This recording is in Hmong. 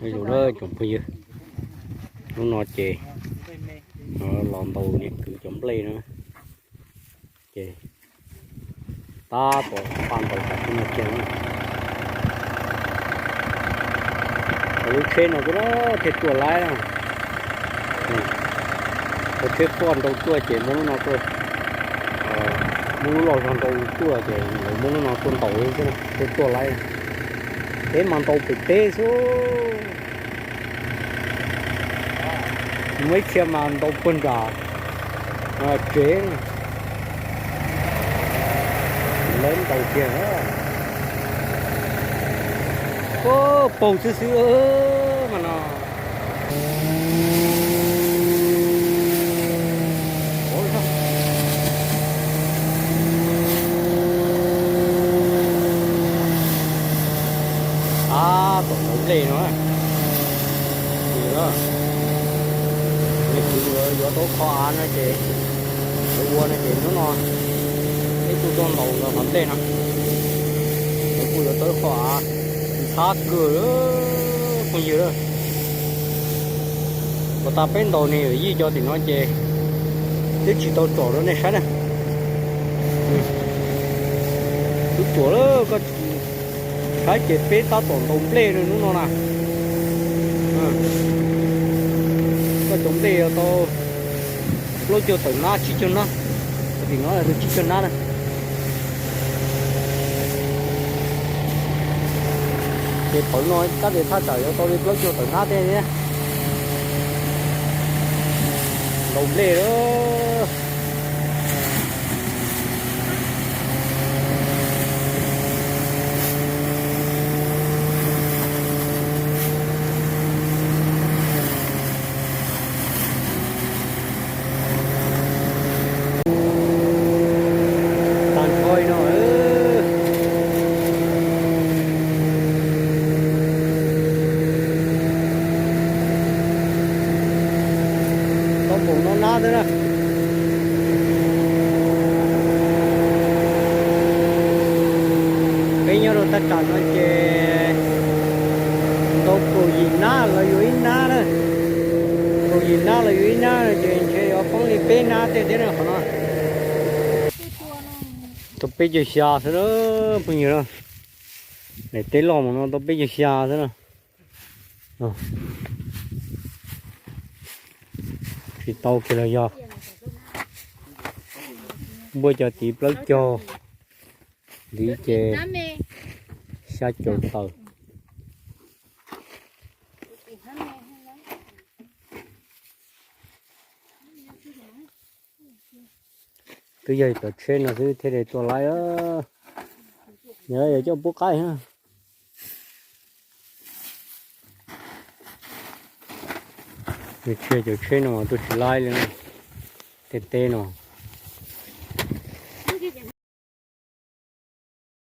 Ua zoo na tsoom phooj ywg, hnub no ces los ntaus niag kwv cov nplej no ces tab tom paj ntaus tas tib no kiag. Lub tsheb no kuj thiaj tuaj laib na. Cov tsheb poj nrau tuaj ces muab lub no tuaj, muab lub loj zog nrau tuaj ces lawv muab lub no tuaj ntaus xwb thiaj tuaj laib. Peb mas ntaus pem teb xwb. Muaj ib txhia mas ntaus puag nram tsev, lawv ntaus kiag. Paug xwb xwb mas no. Ab, tom ntaus nplej no. Nws kuj yuav tau kho av no ces, ua no ces hnub no peb kuj tuaj ntaus ntawm qhov nplej no. Nws kuj yuav tau kho av, ntxhab kawg phooj ywg. Puas tas peb ntaus niag yawm yij cov tim no ces twb tsis tau tsom rau nej saib na. Twb tsuam lawm, koj tsis saib ces peb tab tom ntaus nplej hnub no na. Koj cov nplej yuav tau plaub caug tawm nab tsib caug nab, tim no tsib caug nab na. Ces tawm no tab sis thaj tsam yuav tau li plaub caug tawm nab thiab. Ntaus nplej lawm. Tag nrho li no. Tau npaum no nab xwb na. Peb nyob rau thaj tsam no ces ntau kaum yim nab los yog ib nab na. Kaum yim nab los yog ib nab no ces ntshe yuav poob li peb nab tej thiab na qhov no. Tau peb caug xya xwb na, phooj ywg na. Daim teb loj mus no tau peb caug xya xwb na. Tsis tau kiag los yog npuaj cov tid plaub caug, ntiv ces xya caum tawm. Twb yog cov tsheb no xwb thiaj li tuaj laib. Yog coj pub qaib. Tsis yog cov tsheb no mas tuaj tsis laib li. Tej teb no